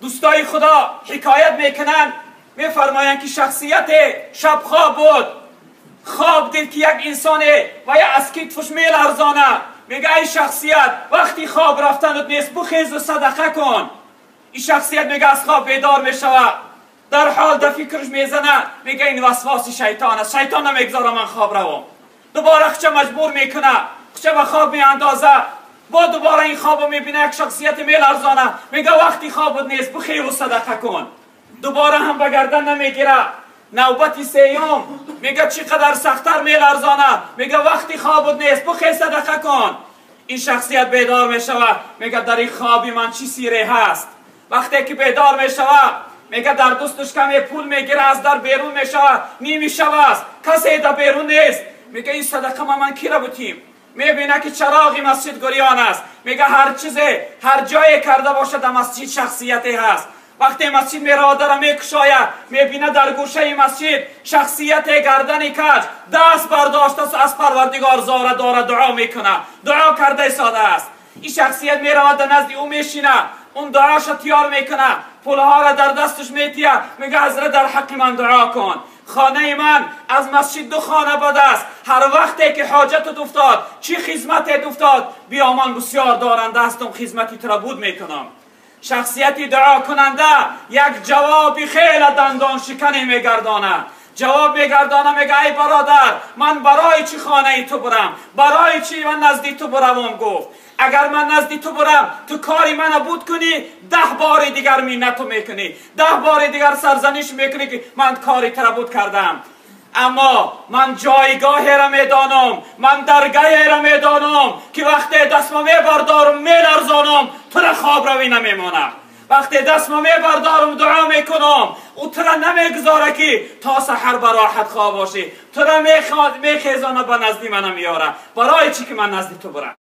دوستای خدا حکایت میکنن، میفرمایند که شخصیت شب خواب بود، خواب دید که یک انسانه و یا از کتفش میلرزانه. میگه ای شخصیت وقتی خواب رفتنت نیست، بخیز و صدقه کن. این شخصیت میگه از خواب بیدار میشود، در حال در فکرش میزنه، میگه این وسواس شیطان است، شیطان نمیگذاره من خواب روم. دوباره خچه مجبور میکنه، خچه به خواب میاندازه، با دوباره این خواب میبینه یک شخصیت میلرزانه، میگه وقتی خوابت نیست بخیر و صدقه کن. دوباره هم به گردن نمیگیره. نوبت سیوم میگه چقدر سختتر میلرزانه، میگه وقتی خوابت نیست بخیر صدقه کن. این شخصیت بیدار میشوه، میگه در این خوابی من چی سیره هست. وقتی که بیدار میشوه میگه در دستش کمی پول میگیره، از در بیرون میشوه، نیمی شب است، کسی در بیرون نیست. میگه این صدقه من کی را بتیم؟ میبینه که چراغ مسجد گریان است. میگه هر چیزی هر جای کرده باشه در مسجد شخصیتی هست. وقتی مسجد میره در میکشاید، میبینه در گوشه مسجد شخصیت گردن کج دست برداشته است، از پروردگار زاره داره دعا میکنه، دعا کرده ساده است. این شخصیت میره در نزد او میشینه، اون دعاش تیار میکنه، پولها را در دستش میتیه، میگه حضرت در حق من دعا کن. خانه من از مسجد 2 خانه بد است، هر وقتی که حاجتت افتاد، چی خدمتت افتاد، بیا من بسیار دارنده هستم، خدمتی تو را بود میکنم. شخصیت دعا کننده یک جواب خیلی دندان شکنی میگردانه، جواب میگردانه، میگه ای برادر من برای چی خانه تو برم، برای چی من نزدی تو بروم؟ گفت اگر من نزدی تو برم تو کاری منو بود کنی، 10 بار دیگر منتو میکنی، 10 بار دیگر سرزنش میکنی که من کاری تو را بود کردم. اما من جایگاه را میدانم، من درگاه را میدانم که وقتی دستمو میبردارم میلرزانم، تو را خواب روی نمیمانم. وقتی دستمو میبردارم دعا میکنم، او تو را نمیگذاره که تا سحر به راحت خواب باشی، تو را میخیزانه به نزدی من میاره. برای چی که من نزدی تو برم؟